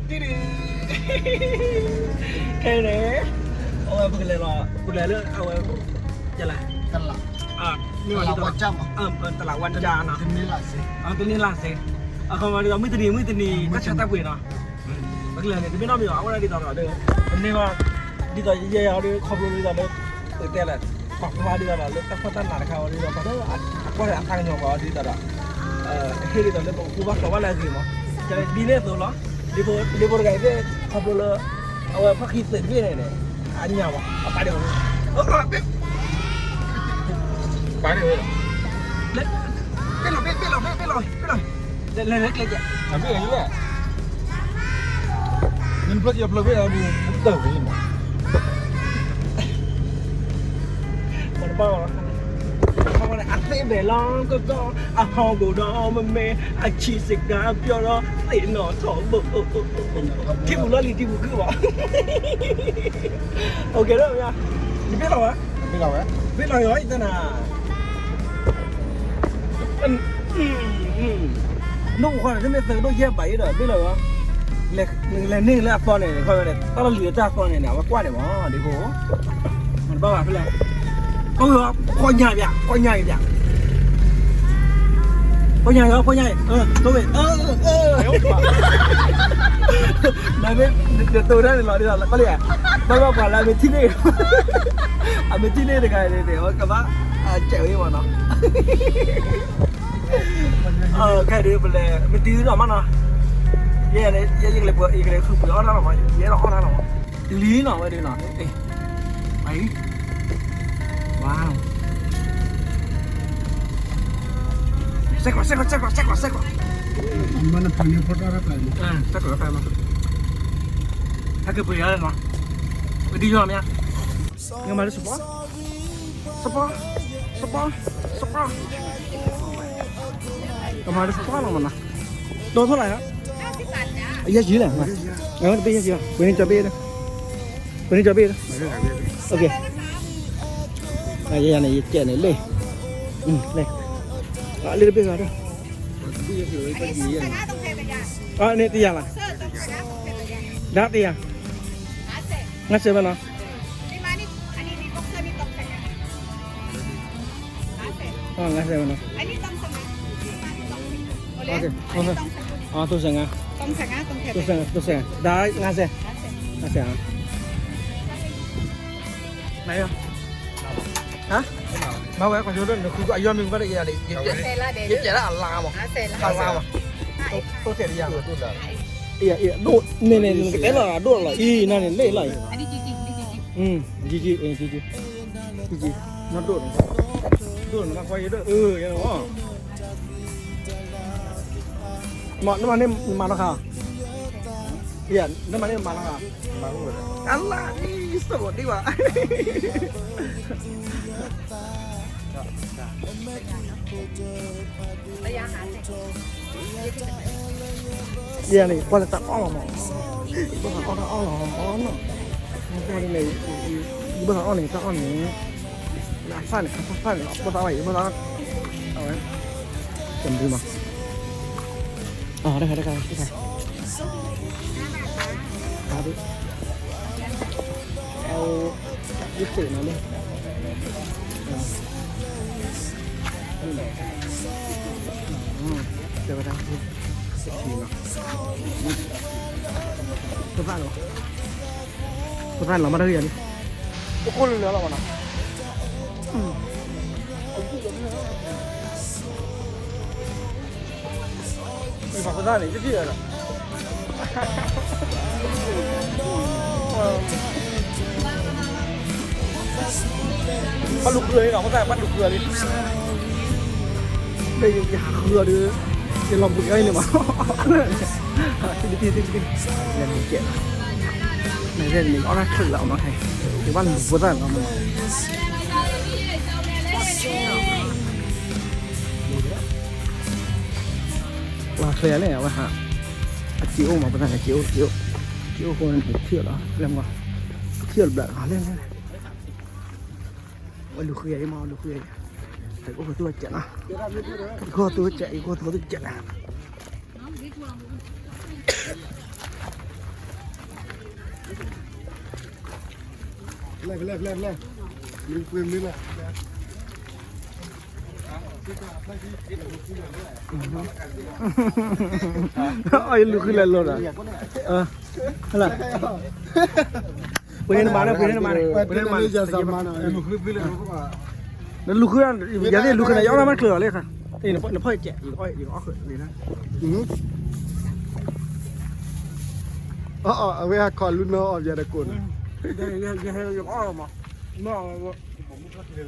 ဒုဒု ခဲအံၤန့ၣ် အဝဲပကလဲၤလီၤ ပကလဲၤလၢအဝဲ ယဲလဲၣ် တလး မ့ၢ်ဝဲ တလးဝါကၠၢ်မး တနံၤလၢ်စ့ တနံၤလၢ်စ့ အခီမ့ၢ်ဒ်သိး မုၢ်တနံၤ မုၢ်တနံၤ တၢ်ဆါတၢ်ပှ့ၤနီၤ ပကလဲၤန့ၣ် တမ့ၢ်နီတမံၤဘၣ် အဝဲဒၣ်ဒ်သိးဒီး ပန့ၢ်ဘၣ် ဒ်သိးယဲယၤဒီး ခီဖျိဒ်သိးလၢ ပတဲလဲၣ် ပာ်ဖျါဒ်သိးဒီး လၢတၢ်ဖှီၣ်တၢ်နးတခါဝဲဒ်သိး ပှၤလၢအကွၢ်လၢအသးကညီၤပှၤဒ်သိးဒီး ဟ့ၣ်ဒ်သိးလၢပကဃူဘၣ်ကျိၤဘၣ်လၢအဂ့ၤမး ဒ်န့ၣ်အသိးလီၤ လံဖိတဂၤအံၤသ့ၣ် ခီဖျိလၢ အဝဲဖီၣ်ခံသ့ၣ်တဘ့ၣ်န့ၣ်န့ၣ် အညါဝဲ အပာ်ဒ့ၣ်ဝဲ ပာ်ဒ့ၣ်ဝဲ ဘ့ၣ်လီၤ ဘ့ၣ်လီၤ ဘ့ၣ်လီၤ ဘ့ၣ်လီၤ လဲၤလဲၤကျဲကျဲ အဘ့ၣ်အံၤလဲၣ် နဖျိယဖျိဘ့ၣ်အဘူး တၢ်ဝဲမး ပှၤတဘၣ်ဘၣ် အသ့ၣ်ဘဲလီၤကီကီ အဟီၣ်ဘိၣ်ဒီးမ့မ့ၢ် အဆံးစကၤပျီဒီး သ့ၣ်နီၣ်ထီၣ်ဘိၣ် ထံပူၤလီၤလံၤ ထံပူၤခုၣ်ဘၣ် OK ဒီး နဘ့ၣ်လီၤဝဲ ဘ့ၣ်လီၤဝဲ ဘ့ၣ်လီၤယီၤ ယတနၤ နိၣ်ပူၤဃီန့ၣ် တမ့ၢ်သုးကဒိၣ်ယဲၢ်ဘးအံၤဒီး ဘ့ၣ်လီၤယီၤ လဲၤန့ၢ်လၢအသီန့ၣ် ခီဝဲန့ၣ် တၢ်လီၢ်လံၤလၢတၢ်သီန့ၣ်န့ၣ် အဝဲကွၢ်န့ၣ်မး ဒ်ဖိ မတဘၣ်ဘၣ်ဖဲလဲၣ် အိၣ်ယီၤ ဖီညါအံၤဗျ ဖီညါအံၤဗျ ဖီညါယီၤ ဖီညါအံၤ အၢ တိၢ်ဝဲ အၢ အၢ နမ့ၢ် နတိၢ်တၢ်န့ၣ်လီၤဒ်သိး ကီလံဧါ ဘၣ်ဘၣ်ပှၤလၢအမ့ၢ်ထံၣ်န့ၢ် အမ့ၢ်ထံၣ်န့ၢ်တဂၤန့ၣ် အဝဲကဘၣ် အစဲးဝဲမးနီၤ ခဲဒုးပလဲၤ မ့ၢ်တုၤနီၤမးနီၤ ယဲ ယဲ ယကလဲၤပှ့ၤ ယကလဲၤဃုပှ့ၤအီၣ်တၢ်လီၤမး ယအဲၣ်ဒိးအီၣ်တၢ်လီၤမး လံနီၤဝဲဒုးနီၤ အံၤ ဝါ စဲကွၢ် စဲကွၢ် စဲကွၢ် စဲကွၢ် စဲကွၢ် စဲကွၢ် ဟဲက့ၤပှ့ၤယၤနီၤ ပဒံယီၤမ့ၢ် ငါမၤလၢစပီ စပီ စပီ စပီ ကမၤလၢစပီလီၤမးနီၤ ဒီထီၣ်လၢ အယဲၢ်ယံၤလဲၣ် တဘ့ၣ်ယဲၢ်ယံၤ ပှ့ၤန့ၢ်ကၠီဘ့ၣ်ဒီး ပှ့ၤန့ၢ်ကၠီဘ့ၣ်ဒီး OK ယဲန့ၣ် ယကဲန့ၣ်လ့ လ့ လ့တဘ့ၣ်ဂၤဒီး န့ၣ်တယၤလီၤ ဒါတယၤ ငါးဆယ်ပဲနော် ငါးဆယ်ပဲနော် ဟုတ်ကဲ့ ဟုတ်ကဲ့ အော် သုံးဆယ်ငါး သုံးဆယ်ငါး သုံးဆယ်ငါး သုံးဆယ်ငါး ဒါ ငါးဆယ် ငါးဆယ် ငါးဆယ် အာ မၤဝဲ ကွၢ်ဆိဒိၣ် နဃုအယီၢ်မ့ၢ်ကဘၣ်တက့ၢ်ယၤန့ၣ် ယကဲလၢအလါမး အလါမး သုံးဆယ်တယၤ ဒိၣ်န့ၣ်န့ၣ် နကတဲလီၤဒိၣ်လီၤ အံၤ နၤန့ၣ် လ့ၣ်လီၤ အံၤ ကံကံ အံၤ ကံကံ ကံကံ နီၢ်ဒိၣ်န့ၣ် ဒိၣ်န့ၣ် မၤကွၢ်ယဒိၣ် အၢ ယဲန့ၣ်မး မ့ၢ် နမၤန့ၢ်မၤလီၤခါ ယဲ နမၤန့ၢ်မၤလီၤခါ အလါ အံၤ စိၣ်ဒံးဘၣ် ယဲန့ၣ် ကွၢ်လၢတၢ်အီၣ်လီၤမး ယဘၣ်သးအီၣ်တၢ်အီၣ်လီၤမး ယဘၣ်သးအီၣ်န့ၣ် တၢ်အီၣ်န့ၣ် အဖၣ်န့ၣ် အဖၣ်န့ၣ် ဘၣ်သးဝဲ ယဘၣ်သး အဝဲ တမူမး အတခါတခါတခါ အ ယသ့ၣ်နီၤလၢ တဲဝဲဒၣ် ပသၣ်လီၤ ပသၣ်လီၤမးတဂ့ၤယၤလံ ပခိၣ်လၢလၢလီၤမးနီၤ ပသၣ်န့ၣ် တထံၣ်လီၤ ဘၣ်လူၤဃုအီၤလံနီၤ ပသၣ်ဘၣ်လူၤဃုအီၤလံ မ့ၢ်ယဟးဃုအီၤဒီး ယလီၤဘှံးအီၤန့ၣ်မး သ့ၣ်တထံၣ်သ့ၣ်တထံၣ် လဲၤလူၤကဲးလီၤ မ့ၢ်ရဲၣ်န့ၣ် အီၣ်တၢ်ချုးလီၤအီၤနီၤ ယဘၣ်လူၤဖိသၣ်လီၤမး ပှၤချ့န့ၣ် အဝဲဟး အစ့အိၣ်မး ပသၣ်န့ၣ် စ့အိၣ် စ့အိၣ် စ့အိၣ်ဃိန့ၣ် ထံၣ်လီၤ လဲၤမး ထံၣ်လီၤဘျး လဲၤလဲၤလဲၤ ဝဲလူၤဃုအံၤမး လူၤဃုအံၤ အိၣ်သူဝဲစဲးနီၤ အိၣ်သူဝဲစဲး အိၣ်သူဝဲစဲး အံၤ အိၣ်သူဝဲစဲး အံၤ အိၣ်သူဝဲစဲး အံၤ အိၣ်သူဝဲစဲး အံၤ အိၣ်သူဝဲစဲး ဖျဲၣ် ဖျဲၣ် ဖျဲၣ် ဖျဲၣ် မ့ၢ်ပှ့ၤမ့ၢ်လဲၣ် အီၣ်ယလူၤဃုလဲၤလီၤဒီး ဟလၢ ပှ့ၤန့ၢ်နမါန့ၣ် ပှ့ၤန့ၢ်နမါန့ၣ် ပှ့ၤန့ၢ်နမါန့ၣ် နလူၤဃု ယၤသ့ၣ်လူၤဃုန့ၣ် ယအီၣ်မးတချုးလီၤလံခါ နဖီၣ်ယကဲး ယကအီၣ်ဃုာ်န့ၣ် အဝဲဟးခီၣ်လူနီၢ်အီၣ်ယၤတကိးနီၤ ယကအီၣ်မး ကဲဘီန့ၣ် ဘီလီကး လ့ လ့ လ့ မဲာ်ညါဖျဲၣ်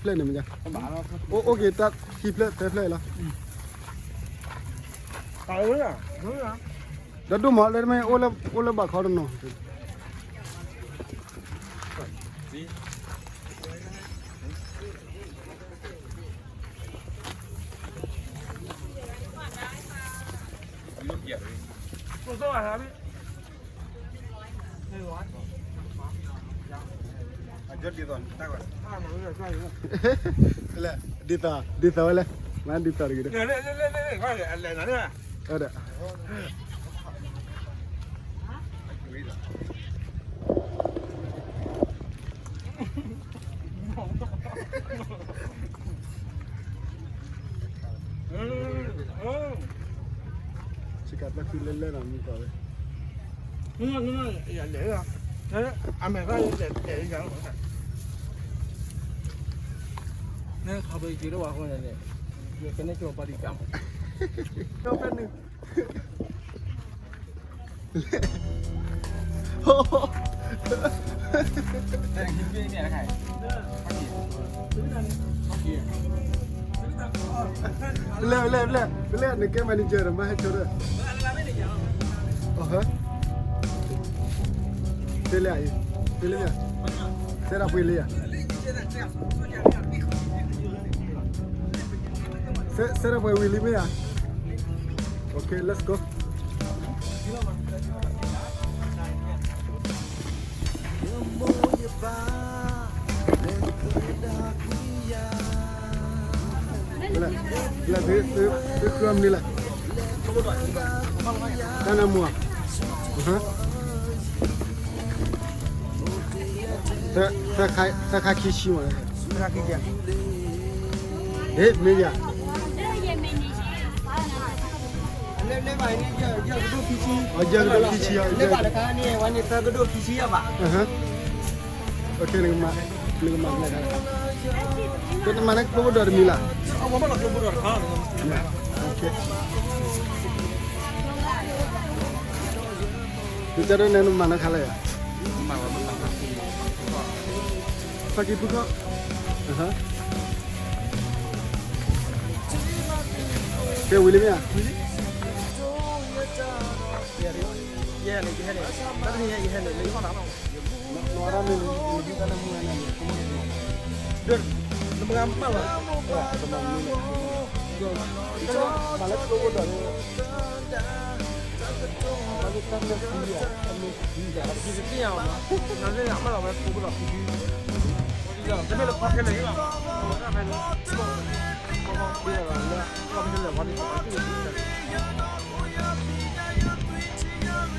န့ၣ် မဲာ်ညါ အိၣ်က့ၤတၢ်ခံဖျၢၣ်သၢဖျၢၣ်အံၤလီၤ ဒီဒိၣ်မး လၢတမ့ၢ် အိၣ်လၢဘၣ်ခီတနီၤ ဒ်သိး ဒ်သိးဝဲလဲၣ် မၤဒ်သိးတဂ့ၤဒီး ဒီး ဆ့ကၤပျၢ်ခုလၢလၢလီၤမုၢ်ကီးဝဲ အမဲာ်ကီးလဲၤလဲၤ နဲခီဖျိက့ၤတဝဲဃိန့ၣ် ယကန့ၢ်ကၠိဘီဒံးကၢ်မး ဒီဖဲနုာ် လဲၣ်လဲၣ်လဲၣ် လဲၣ် နကဲ manager ဒီး မၤဟဲဆိဒီး အဟၢ တဲလၢအံၤ တဲလၢမ့ၢ် တဲဒၣ်ပှ့ၤလံဧါ စဲဒၣ်ပှ့ၤဝံၤလံမ့ၢ်ဧါ Okay, let's go. လဲၣ် လဲၣ် သု သု သုဃုအီၣ်မနုၤလဲၣ် တၢ်နၢမူဧါ သၢ သၢခါခံဆံမး သၢခါခံဆံ ဟ့ၣ် မ့ၢ်ယၤ အယဲၢ်ကဒိၣ်ခံဆံ အယဲၢ်ကဒိၣ်ခံဆံ အယဲၢ် နကမၤ နကမၤ နမၤန့ၣ်ကျိပဒိၣ်တမံၤလၢ် နကဒိၣ်န့ၣ်နမၤနီၢ်ခါလၢယၤ ဖးကံၢ်ဖုခီၣ် ကဲဝံၤလံမ့ၢ်ဧါ ယဲန့ၣ် ယဟဲန့ၣ် တၢ်တနံၤညါယဟဲန့ၣ် လၢယဟီၣ်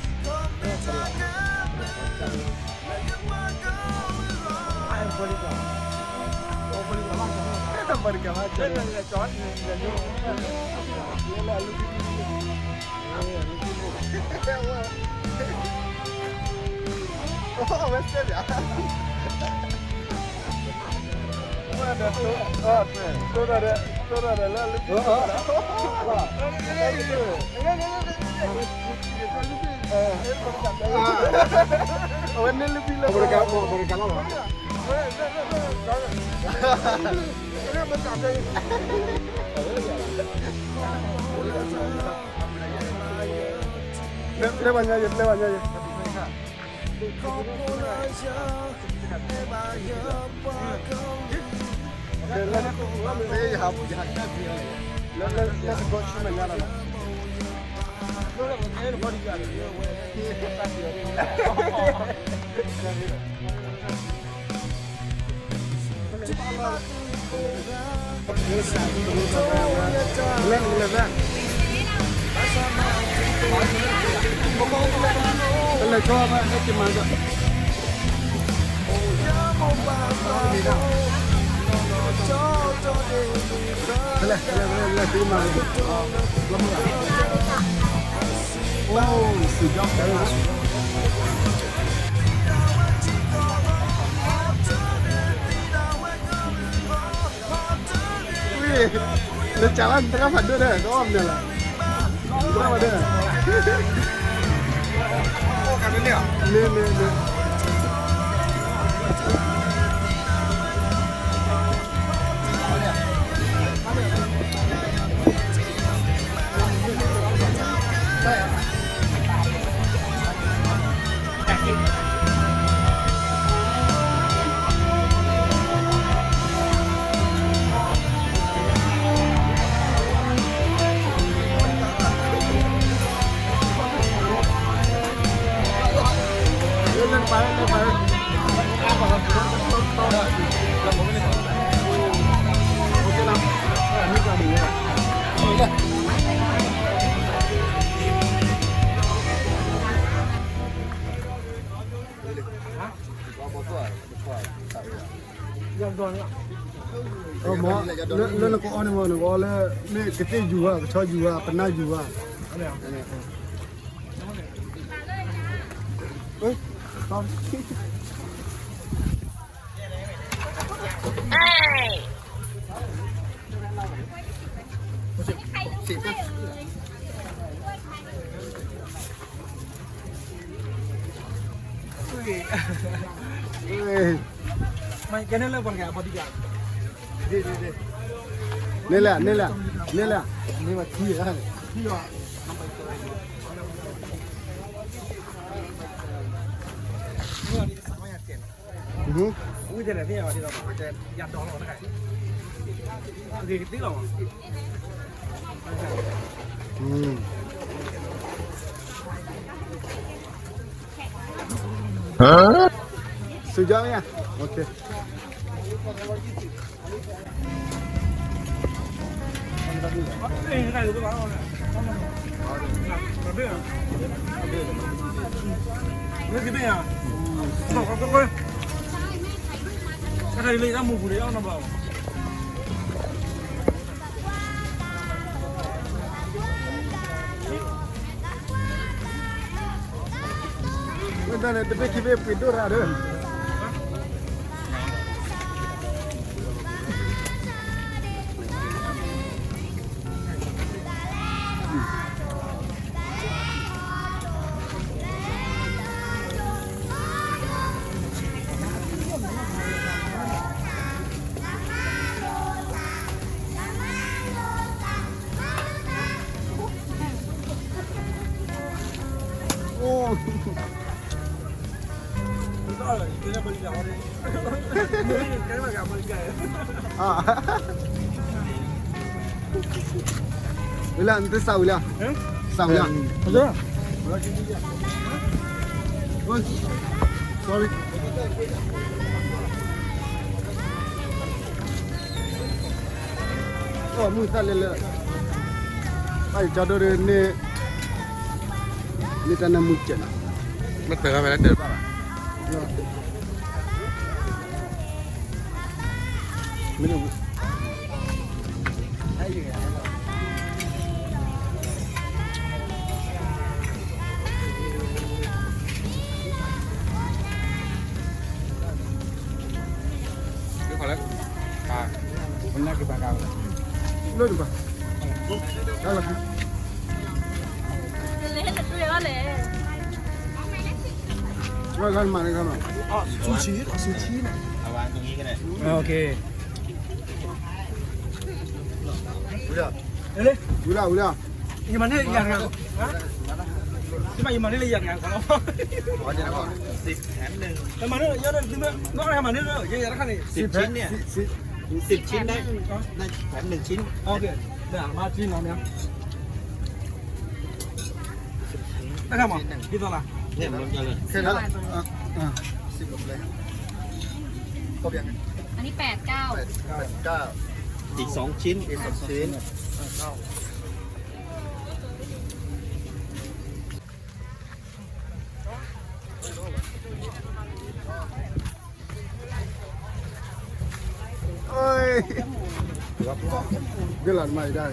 နၤလီၤ နမၤတၢ်မ့ၢ်န့ၣ် နမၤတၢ်မ့ၢ်န့ၣ် ဒီး နမၤမၢ်လီၤ တမၤမ့ၢ်န့ၣ် ဒီး မၤလၢကျိဖိဒီး တၢ်မ့ၢ်သံယၤ တၢ်မ့ၢ်သံယၤ ယတသ့ၣ်ညါဘၣ် နသ့ၣ်ညါမၢ်လီၤဝဲကျိဖိဒီး တမ့ၢ်လၢဖီခဲလၢာ်လီၤ အဝဲန့ၣ်လၢဘံလၢ အဝဲတကးလီၤ ပျဲပှၤညါယဲ ပျဲပှၤညါယဲ လၢ လၢ လၢ လၢ လၢ လဲၤချီဘၣ် ဟဲက့ၤမၤဒီး လဲၤ လဲၤ လဲၤ လဲၤ သုမၤ အိၣ် စံၣ်ညီၣ် လၢကၢ်လၢ်နတၢ်ဖးဒိၣ်ဒီး ကီမနုၤလဲၣ်, ဘၣ်ဝဲဒီး, လၢ လၢ လၢ လၢနကအီၣ်န့ၣ်မ့ၢ် နကအီၣ်လၢ မ့ၢ်ကသ့ၣ်ယူၤဧါ ကဆီယူၤဧါ ပနၢ်ယူၤဧါ. န့ၣ်လဲၣ် န့ၣ်လဲၣ် န့ၣ်လဲၣ် န့ၣ်မၤထံၣ်ဧါ. สุดยอดไหมอ่ะ โอเค. ဝဲဒၣ်န့ၣ် တဘ့ၣ်ခံဘ့ၣ်ပှ့ၤဒိၣ်ရၣ်ဒီး အိၣ် ဝံၤလၢ နတစးဝံၤလၢ စးဝံၤလၢ sorry. အိၣ်မုၢ်သၣ်လၢလၢ ဘၣ်ယကၠီဒိၣ်ဒ်န့ၣ် မ့ၢ်တၢ်နၢမူကဲးနီၤ မ့ၢ်တၢ်ဝဲလၢတၢ်ဘၣ်ဘၣ် မ့ၢ် မနုၤကဘၣ်က လၢတဘၣ် တလဲၤတတွဲၤဘၣ်လဲၣ် ဝဲဂၤမၤန့ၣ်ဂၤမၤ ဆူၣ်ဆံး ဆူၣ်ဆံးန့ၣ် โอเค ဝံၤလၢ ဝံၤလၢ ယမၤန့ၢ်ယၤတဂၤ မၤန့ၢ်လၢယၤတဂၤ မၤန့ၢ် ယၤတဂၤ မၤန့ၢ် ယၤတခါန့ၣ် สิบชิ้นเนี่ย สิบชิ้นได้ แถมหนึ่งชิ้น โอเค เดี๋ยวมาที่น้องเนี่ย ได้ครับหมอ กี่ตัวละ เนี่ยมันจะเลย แค่นั้นแหละ อ่ะ อ่ะ สิบหมดเลย ครบยัง อันนี้แปดเก้า แปดเก้า อีกสองชิ้น อีกสองชิ้น แปดเก้า เก้า Ôi. Biết là mày đây.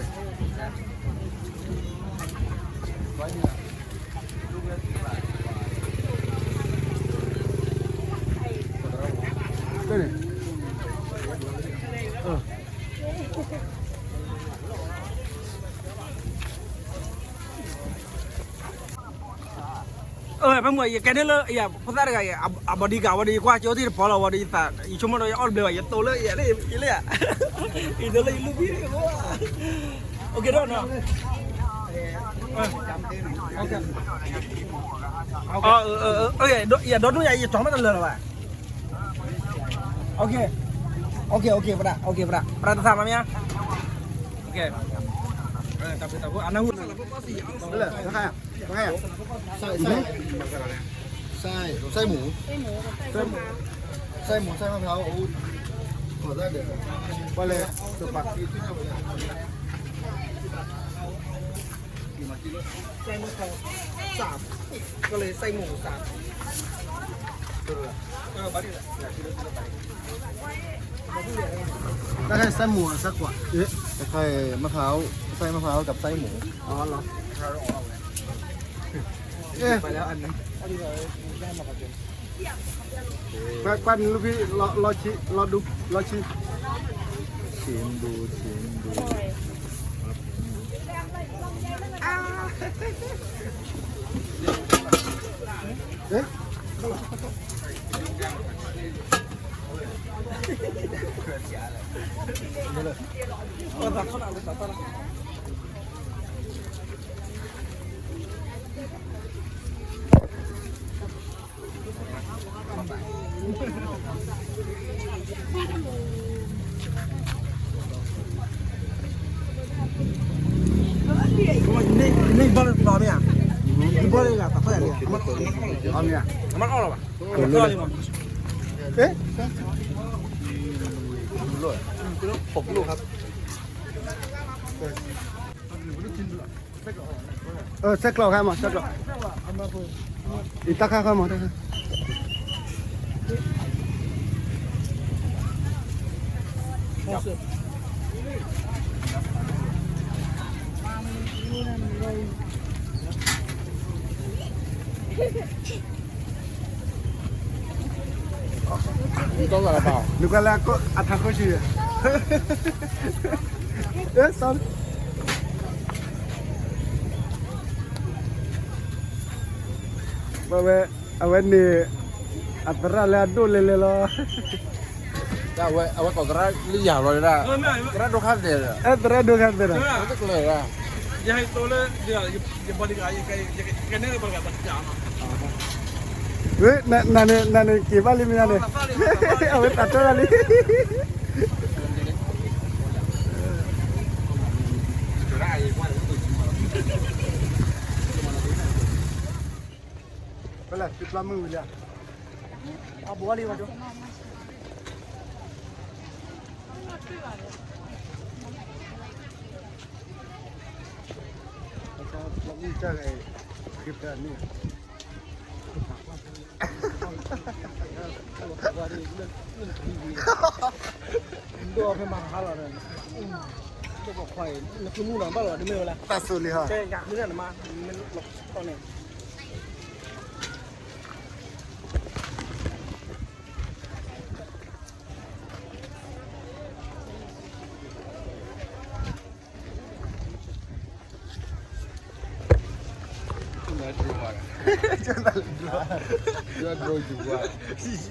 Đây này. Ờ. ဖဲမ့ၢ် ယကဲန့ၣ်လၢ ယဖိသၣ်တဂၤ အ bodyguard ဝဲဒီး ယကွၢ်ကၠိသ့ၣ်တဖီလီၤဝဲဒီး ယသး ယဆိကမိၣ်ဒီး ယအီၣ်တဘျဲဘၣ် ယတိၢ်လၢယဲၢ်လၢယလၢယ ယတိၢ်လၢယလူၢ်ဘံၣ် OK ဒီးနီၤ ယဒိးနုာ်ယၤ ယတီၤမ့ၢ်တလၢာ်လၢၤဘၣ် OK OK OK ပဒၣ် OK ပဒၣ် ပဒၣ်တသးမးမ့ၢ်ဧါ OK တၢ်ဖိတၢ်ဖိ အနၢ်ဟူ ไส้ ไส้ ไส้ ไส้หมู ไส้หมู ไส้มะพร้าว ขอได้เดี๋ยวว่าเลยสปาเกตตี้ ไส้มะพร้าวสาม ก็เลยไส้หมูสาม เออ มาดิ ได้แค่ไส้หมูสักกว่า เอ๊ะ แต่ไส้มะพร้าว ไส้มะพร้าวกับไส้หมู อ๋อเหรอ เอ๊ะ ไปแล้วอันนึง แป๊บแป๊บนึงลูกพี่ รอ รอชิ รอดู รอชิม ชิมดู ชิมดู เอ๊ะ မ့ၢ်ဘၣ်လၢတဘျီမ့ၢ်ဧါ, မ့ၢ်ဘၣ်လၢတဘျီမ့ၢ်ဧါ, အမ့ၢ်အီၣ်လီၤဘၣ်, အမ့ၢ်အီၣ်လီၤဘၣ်, เออ ไส้กรอกครับ หมอ ไส้กรอก อีกตาข้าวครับ หมอ ตาข้าว နကွၢ်လၢအထးခိၣ်ဆံး, အဝဲ အဝဲန့ၣ် အသရၣ်လၢအဒိၣ်လဲၤလဲၤလီၤ. အဝဲကိးသရၣ်လၢယၤလီၤဒၣ်, သရၣ်ဒိၣ်ခါသဲးဒီး, အဲ သရၣ်ဒိၣ်ခါသဲးဒီး, ဝဲ နန့ၣ် နန့ၣ်က့ၤဘၣ်လံမ့ၢ်န့ၣ်, အဝဲသးတၢ်လံ. ဖဲလဲၣ် သံပျီမုၢ်ဝံၤလံ, အဘိးလံဘၣ်ကၠိ, သံပျီမုၢ်ကၢ်ဂ့ၤ, ဃ့ဖဲန့ၣ် ဒိၣ်ဖဲမၤဟါလီၤ, ဒိၣ်ပှၤခွါအံၤ နဃုမုၢ်လီၤဘၣ်လီၤ တမ့ၢ်ဝဲလၢ, တၢ်စိၤလံဟီ, ကဲယၤဃုန့ၣ်နမါ, မ့ၢ်လီၤတီၢ်န့ၣ်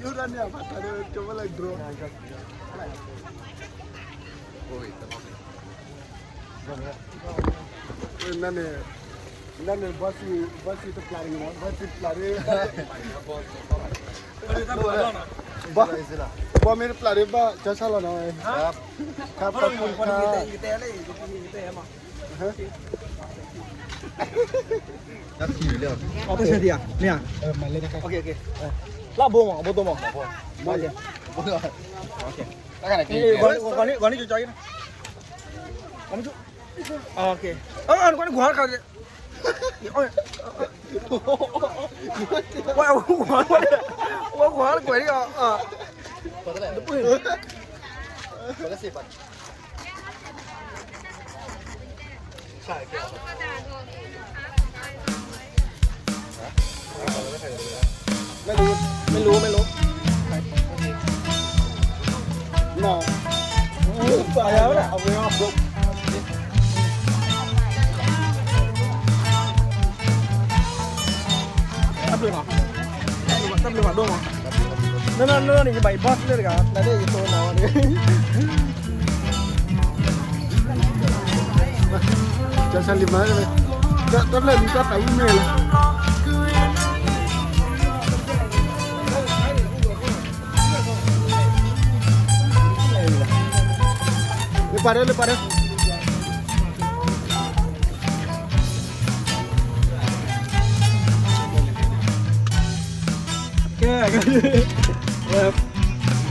Yo también, papá, yo, yo me la draw. Nane, nane, basi, basi te plari, basi plari. Ba, ba mi plari ba, jasa lo na. Kap, kap, kap, kap. အီၣ်ပၢၢ်ဆၢဒံးဧါ, မ့ၢ်ဧါ, လၢအဘိမး အဘိတိၢ်မး, ဘိ, ဘိ, ဘိ, ဂီၤန့ၣ် ဂီၤန့ၣ် ကၠီကၠီ, ဂီၤန့ၣ် ဂီၤန့ၣ် ဂီၤခါ, ဝဲ ဝဲ ဝဲ ဝဲ ကွဲးလံ အ ไม่รู้ ไม่รู้ ไม่รู้ เนาะ ปลาแล้วนะ เอาไปเอา တၢ်ဘျုးလီၤ တၢ်ဘျုးဘၣ်ဒိၣ်မး နီၢ်နီၢ်နီၢ်န့ၣ် ယဘၣ်ယဘီၣ်စၢၤလၢတဂၤ နဒၣ်ယသိနီၤ ကၢဆါလံမၤ တၢ်ဖျၢၣ်ဒုးတၢ်သးဝံၣ်မ့ၢ်လီၤ လၢပှၤဒၢ လၢပှၤဒၢ ကဲ ကဲ ပ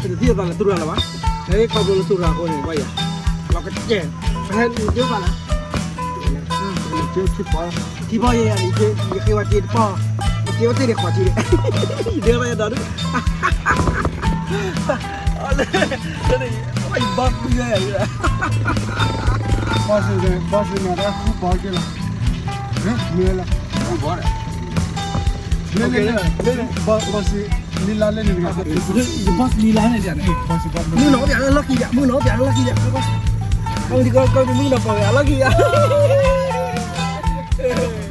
တထံၣ်အသးလၢသူၣ်ရၤလၢၤဘၣ်, နခီဖျိလၢသူၣ်ရၤအဃိန့ၣ် ဘၣ်ယၤ လီၤကတၢၢ် ပဟဲဒုးဘၣ်လၢ ထံဘီယဲယၤန့ၣ် ယဃ့ဝဲတ့တပီၢ်, ယတ့ဝဲတ့န့ၣ်ဃီၤထံန့ၣ် ယဒၢဘၣ်ယၤဒီးဒုး လၢ လၢ ဘီၣ်စၢၤ ဘီၣ်စၢၤန့ၣ် တၢ်ဃူပီၢ်က့လီၤ, မ့ၢ်လၢ ဃူပီၢ်ဒီး လၢ လၢ လၢ ဘီၣ်စၢၤ လံလါလၢန့ၣ်တဂၤ, ဘီၣ်စၢၤလံလါန့ၣ်တဂၤန့ၣ်, မုၢ်နီၢ်ပၠးလၢလီၢ်ခံယၤ, မုၢ်နီၢ်ပၠးလၢလီၢ်ခံယၤ, ကီၢ်ကီၢ်မုၢ်နီၢ်ပၠးလၢလီၢ်ခံယၤ,